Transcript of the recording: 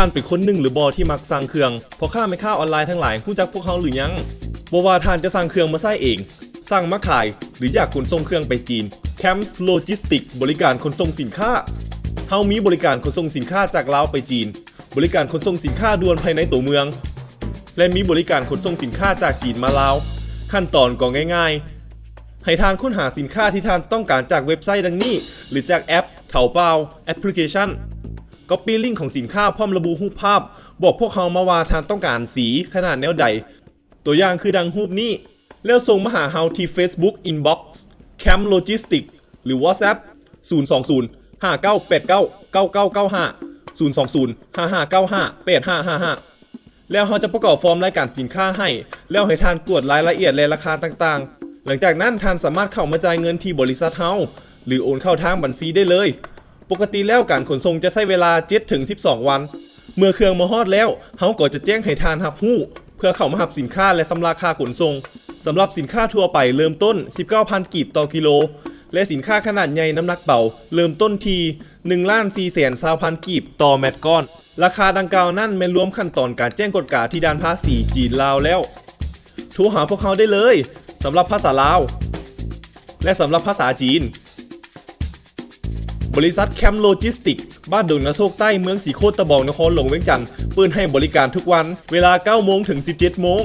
ທ່ານເປັນຄົນໜຶ່ງຫຼືບໍ່ທີ່ມັກສັ່ງເຄື່ອງ? ພໍ່ຄ້າແມ່ຄ້າອອນລາຍທັງຫຼາຍຮູ້ຈັກພວກເຮົາຫຼືຍັງ? ບໍ່ວ່າທ່ານຈະສັ່ງເຄື່ອງມາໃຊ້ເອງ, ສັ່ງມາຂາຍ ຫຼືຢາກຂົນສົ່ງເຄື່ອງໄປຈີນ, Camps Logistics ບໍລິການຂົນສົ່ງສິນຄ້າ. ເຮົາມີບໍລິການຂົນສົ່ງສິນຄ້າຈາກລາວໄປຈີນ, ບໍລິການຂົນສົ່ງສິນຄ້າດ່ວນພາຍໃນຕົວເມືອງ ແລະ ມີບໍລິການຂົນສົ່ງສິນຄ້າຈາກຈີນມາລາວ. ຂັ້ນຕອນກໍງ່າຍໆ, ໃຫ້ທ່ານຄົ້ນຫາສິນຄ້າທີ່ທ່ານຕ້ອງການຈາກເວັບໄຊດັ່ງນີ້ ຫຼືຈາກແອັບ Taobao Application. Copy link ຂອງສິນຄ້າພ້ອມລະບຸຮູບພາບ, ບອກພວກເຮົາມາວ່າທ່ານຕ້ອງການສີຂະໜາດແນວໃດ, ຕົວຢ່າງຄືດັ່ງຮູບນີ້, ແລ້ວສົ່ງມາຫາເຮົາທີ່ Facebook Inbox Camps Logistics ຫຼື WhatsApp ສູນສອງສູນ ຫ້າເກົ້າແປດເກົ້າ ເກົ້າເກົ້າເກົ້າຫ້າ ສູນສອງສູນ ຫ້າຫ້າເກົ້າຫ້າ ແປດຫ້າຫ້າຫ້າ ແລ້ວເຮົາຈະປະກອບຟອມລາຍການສິນຄ້າໃຫ້, ແລ້ວໃຫ້ທ່ານກວດລາຍລະອຽດ ແລະ ລາຄາຕ່າງໆ. ຫຼັງຈາກນັ້ນທ່ານສາມາດເຂົ້າມາຈ່າຍເງິນທີ່ບໍລິສັດເຮົາ ຫຼືໂອນເຂົ້າທາງບັນຊີໄດ້ເລີຍ. ປົກກະຕິແລ້ວການຂົນສົ່ງຈະໃຊ້ເວລາເຈັດເຖິງສິບສອງວັນ. ເມື່ອເຄື່ອງມາຮອດແລ້ວ, ເຮົາກໍຈະແຈ້ງໃຫ້ທ່ານຮັບຮູ້ ເພື່ອເຂົ້າມາຮັບສິນຄ້າ ແລະ ຊຳລະຄ່າຂົນສົ່ງ. ສຳລັບສິນຄ້າທົ່ວໄປເລີ່ມຕົ້ນສິບເກົ້າພັນກີບຕໍ່ກິໂລ ແລະ ສິນຄ້າຂະໜາດໃຫຍ່ນ້ຳໜັກເບົາເລີ່ມຕົ້ນທີ່ໜຶ່ງລ້ານສີ່ແສນຊາວພັນກີບຕໍ່ແມັດກ້ອນ. ລາຄາດັ່ງກ່າວນັ້ນແມ່ນລວມຂັ້ນຕອນການແຈ້ງກວດກາທີ່ດ່ານພາສີຈີນລາວແລ້ວ. ໂທຫາພວກເຮົາໄດ້ເລີຍ ສຳລັບພາສາລາວ ແລະ ສຳລັບພາສາຈີນ. ບໍລິສັດ Camps Logistics ບ້ານດົງນາໂຊກໃຕ້ ເມືອງສີໂຄດຕະບອງ ນະຄອນຫຼວງວຽງຈັນ ເປີດໃຫ້ບໍລິການທຸກວັນ ເວລາເກົ້າໂມງເຖິງສິບເຈັດໂມງ.